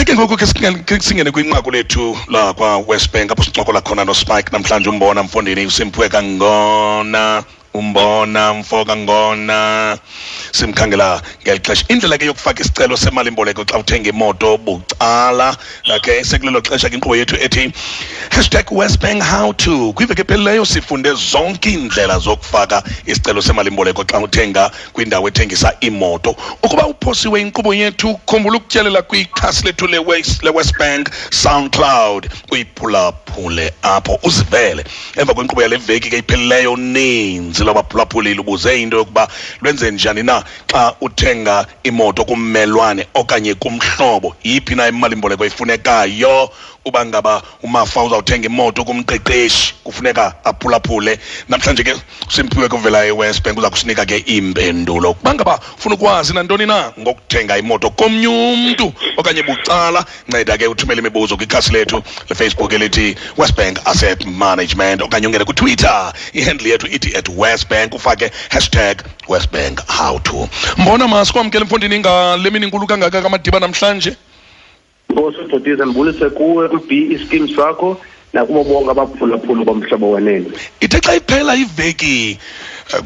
Ke ngoku ke singene kwinqaku lethu lakwa-West Bank apho sincokola khona noSpike namhlanje. Umbona mfondini uSimphiwe Kangona, umbona mfo Kangona, simkhangela ngeli xesha indlela ke yokufaka isicelo semalimboleko xa uthenga imoto bucala. Okay, sekulelo xesha ke inkqubo yethu ethi #WestBankHowTo. Kwiveki ephelileyo sifunde zonke iindlela zokufaka isicelo semalimboleko xa uthenga kwindawo ethengisa imoto. Ukuba uphosiwe inkqubo yethu, khumbula ukutyelela kwikhasi lethu leWest Bank SoundCloud, uyiphulaphule apho uzivele. Emva kwenkqubo yale veki ke iphelileyo, uninzi lwabaphulaphulile ubuze into yokuba lwenze njani na xa uthenga imoto kummelwane okanye kumhlobo, yiphi na imalimboleko efunekayo. Uba ngaba uMafa uzawuthenga imoto kumqeqeshi, kufuneka aphulaphule. Namhlanje ke Simphiwe kuvela eWest Bank uza kusinika ke iimpendulo. Ukuba ngaba ufuna ukwazi nantoni na ngokuthenga imoto komnye umntu okanye bucala, nceda ke uthumele imibuzo kwikhasi lethu leFacebook elithi West Bank Asset Management, okanye ungene kuTwitter, ihandle yethu ithi @WestBank, ufake #WestBankHowTo. Mbona masikwamkele mfondini ngale mini inkulu kangaka kaMadiba namhlanje. Nkosi bhutiza, ndibulise kuwe kwi-B scheme sakho nakubo bonke abaphulaphuli boMhlobo Wenene. Ithe xa iphela iveki,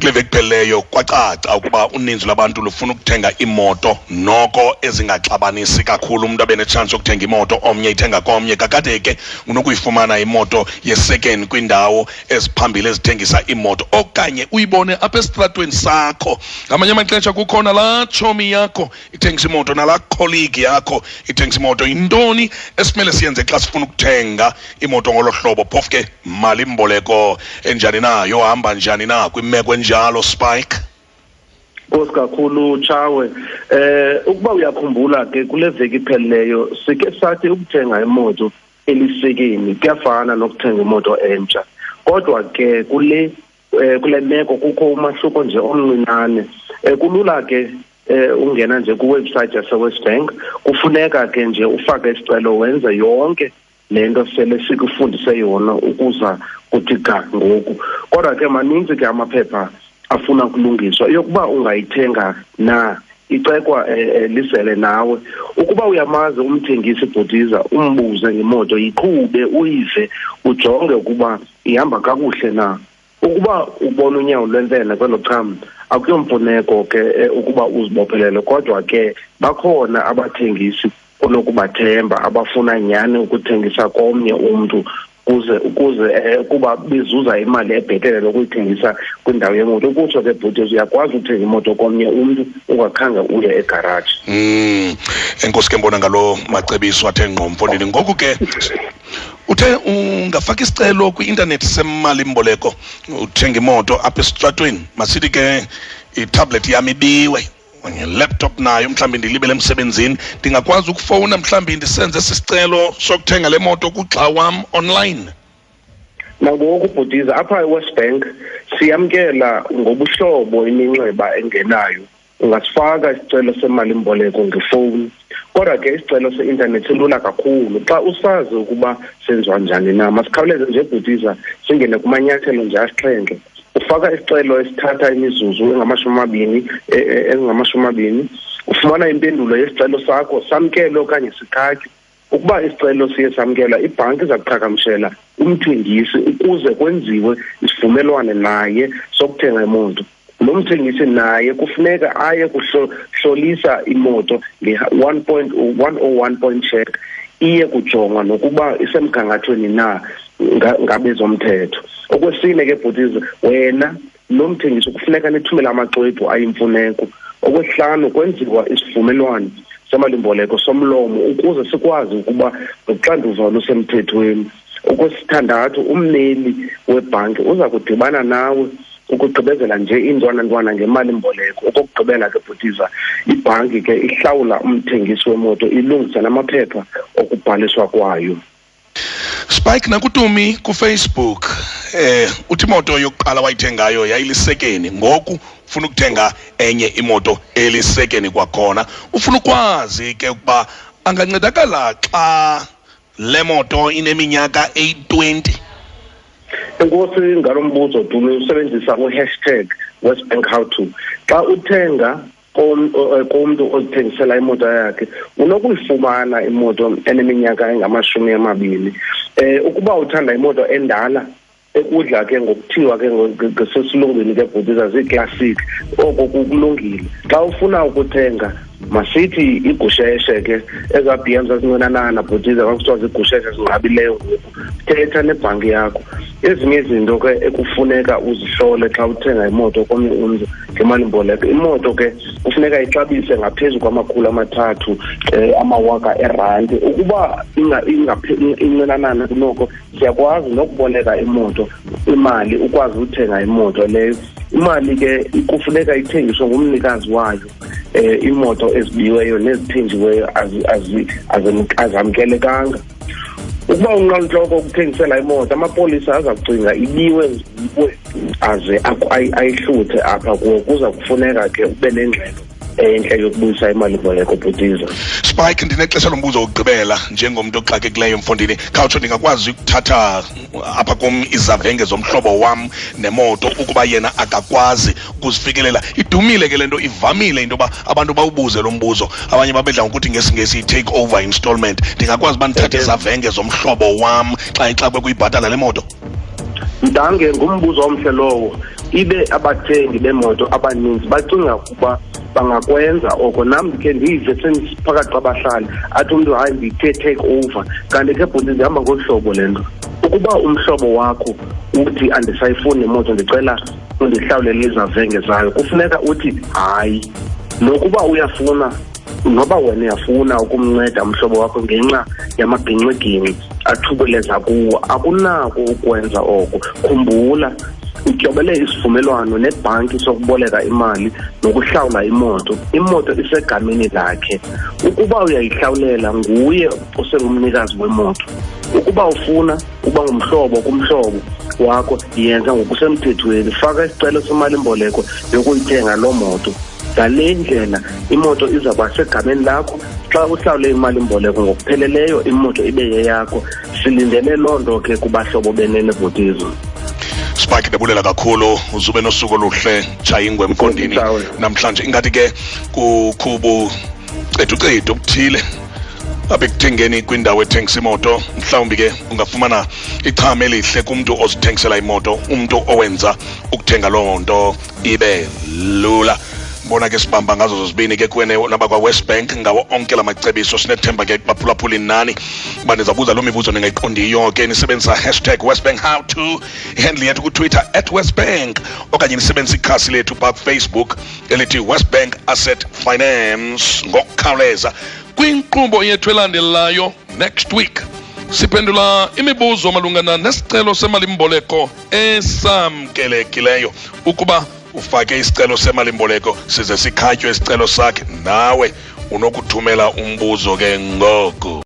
kule veki phelileyo, kwacaca ukuba uninzi lwabantu lufuna ukuthenga iimoto noko ezingaxabanisi kakhulu. Umntu abe netshansi yokuthenga imoto, omnye ithenga komnye. Kakade ke unokuyifumana imoto yesekeni kwindawo eziphambili ezithengisa iimoto, okanye uyibone apha esitratweni sakho. Ngamanye amaxesha kukhona laa tshomi yakho ithengisa imoto nalaa colleague yakho ithengisa imoto. Yintoni esimele siyenze xa sifuna ukuthenga imoto ngolo hlobo? Phofu ke malimboleko enjani na, yohamba njani na kwimeko enjalo, Spike? Nkosi kakhulu, Tshawe. Ukuba uyakhumbula ke, kule veki iphelileyo sike sathi ukuthenga imoto elisekeni kuyafana nokuthenga imoto entsha, kodwa ke kule meko kukho umahluko nje omncinane. Kulula ke, ungena nje kwiwebsite yaseWest Bank, kufuneka ke nje ufake isicelo, wenze yonke le nto sele sikufundise yona ukuza kuthi ga ngoku. Kodwa ke maninzi ke amaphepha afuna ukulungiswa. Yokuba ungayithenga na icekwa lizele nawe. Ukuba uyamazi umthengisi, bhutiza, umbuze ngemoto, yiqhube uyive, ujonge ukuba ihamba kakuhle na. Ukuba ubona unyawo lwemfene kwelo cham, akuyomfuneko ke ukuba uzibophelele, kodwa ke bakhona abathengisi onokubathemba abafuna nyhani ukuthengisa komnye umntu ukuze kuba bezuza imali ebhetele lokuyithengisa kwindawo yemoto. Ukutsho ke bhuti, uyakwazi ukuthenga imoto komnye umntu ungakhange uye egaraji. Enkosi ke mbona ngalo macebiso athe ngqo mfondini. Ngoku ke uthe ungafaka isicelo kwi-intanethi semalimboleko uthenga imoto apha esitratweni. Masithi ke itablet yam ibiwe, laptop nayo mhlawumbi ndilibele emsebenzini, ndingakwazi ukufowuna mhlawumbi ndisenze esi sicelo sokuthenga le moto kugxa wam online? Nangoku bhutiza, apha eWest Bank siyamkela ngobuhlobo iminxeba engenayo. Ungasifaka isicelo semalimboleko ngefowuni, kodwa ke isicelo se-intanethi silula kakhulu xa usazi ukuba senziwa njani na. Masikhawuleze nje bhutiza, singene kumanyathelo nje asixhenxe. Ufaka isicelo esithatha imizuzu 20, ufumana impendulo yesicelo sakho, samkelwe okanye sikhatywe. Ukuba isicelo siye samkelwa, ibhanki iza kuqhagamshela umthengisi ukuze kwenziwe isivumelwano naye sokuthenga imoto. Lo mthengisi naye kufuneka aye kuhlolisa imoto nge-one point one oh one point check, iye kujongwa nokuba isemgangathweni na ngabezomthetho. Okwesine ke bhutiza, wena nomthengisi kufuneka nithumele amaxwebhu ayimfuneko. Okwesihlanu, kwenziwa isivumelwano semalimboleko somlomo ukuze sikwazi ukuba noxanduva olusemthethweni. Okwesithandathu, ummeli webhanki uza kudibana nawe ukugqibezela nje iintwana-ntwana ngemali-mboleko. Okokugqibela ke bhutiza, ibhanki ke ihlawula umthengisi wemoto, ilungise namaphepha okubhaliswa kwayo. Spike, nakuTumi kuFacebook, uthi imoto yokuqala wayithengayo yayilisekeni, ngoku ufuna ukuthenga enye imoto elisekeni kwakhona. Ufuna ukwazi ke ukuba angancedakala xa le moto ineminyaka eyi-20. Enkosi ngalo mbuzo, Dumi. Usebenzisa u-#WestBankHowTo. Xa uthenga Kumntu ozithengisela imoto yakhe unokuyifumana imoto eneminyaka engama-20. Ukuba uthanda imoto endala, ekudla ke ngokuthiwa ke ngesesilungwini ke bhutiza zii-classic, oko kulungile. Xa ufuna ukuthenga, masithi igusheshe ke, ezaa BM zazincinanana bhutiza, kwakuthiwa ziigusheshe zinqabileyo ngoku, thetha nebhanki yakho. Ezinye izinto ke ekufuneka uzihlole xa uthenga imoto komnye umntu ngemalimboleko, imoto ke kufuneka ixabise ngaphezu kwama-300 amawaka erandi. Ukuba incinanana kunoko, siyakwazi nokuboleka imoto imali ukwazi uthenga imoto leyo. Imali ke kufuneka ithengiswe ngumnikazi wayo. Imoto ezibiweyo nezithenjiweyo azamkelekanga. Ukuba unqantloko ukuthengisela imoto, amapolisa aza kucinga ibiwe nguwe aze ayihluthe apha kuwe. Kuza kufuneka ke ube nengxelo entle yokubuyisa imalimboleko, bhutiza. Spike, ndinexesha lombuzo wokugqibela njengomntu oxakekileyo mfondini. Khawutsho, ndingakwazi ukuthatha apha kum izavenge zomhlobo wam nemoto ukuba yena akakwazi ukuzifikelela? Idumile ke le nto, ivamile into yoba abantu bawubuze lo mbuzo. Abanye babedla ngokuthi ngesiNgesi i-take over installment. Ndingakwazi uba ndithathe izavenge zomhlobo wam xa ixakwe kuyibhatala le moto? Mdange, ngumbuzo omhle lowo. Ibe abathengi bemoto abaninzi bacinga ukuba bangakwenza oko. Nam ndikhe ndiyive sendiphakathi kwabahlali, athi umntu, hayi, ndithe take over. Kanti ke bhuti, zihamba ngolu hlobo le nto. Ukuba umhlobo wakho uthi andisayifuni imoto, ndicela undihlawulele izavenge zayo, kufuneka uthi hayi. Nokuba uyafuna, noba wena uyafuna ukumnceda umhlobo wakho ngenxa yamagingxigingxi athubeleza kuwo, akunako ukwenza oko. Khumbula, utyobele isivumelwano nebhanki sokuboleka imali nokuhlawula imoto. Imoto isegameni lakhe. Ukuba uyayihlawulela, nguye osengumnikazi wemoto. Ukuba ufuna uba ngumhlobo kumhlobo wakho, yenza ngokusemthethweni, faka isicelo semalimboleko yokuyithenga loo moto. Ngale ndlela imoto izawuba segameni lakho. Xa uhlawule imalimboleko ngokupheleleyo, imoto ibe yeyakho. Silindele loo nto ke kubahlobo benene, bhutizo. Spike, ndibulela kakhulu, uzube nosuku oluhle. Tshayingwe mfondini. Namhlanje ingathi ke kukhubu ceducedu obuthile apha ekuthengeni kwindawo ethengisa imoto. Mhlawumbi ke ungafumana icham elihle kumntu ozithengisela imoto, umntu owenza ukuthenga loo nto ibe lula. Bona ke, sibamba ngazo zozibini ke kuwene nabakwa-West Bank ngawo onke la macebiso. Sinethemba ke baphulaphuli nani uba nizabuza loo mibuzo ningayiqondiyo ke, nisebenzisa hashtag Westbank how to, ihandle yethu kuTwitter @Westbank, okanye nisebenzisa ikhasi lethu phaa kuFacebook elithi Westbank Asset Finance. Ngokukhawuleza, kwinkqubo yethu elandelayo next week, siphendula imibuzo malungana nesicelo semalimboleko esamkelekileyo. Ukuba ufake isicelo semalimboleko size sikhatywe isicelo sakhe, nawe unokuthumela umbuzo ke ngoku.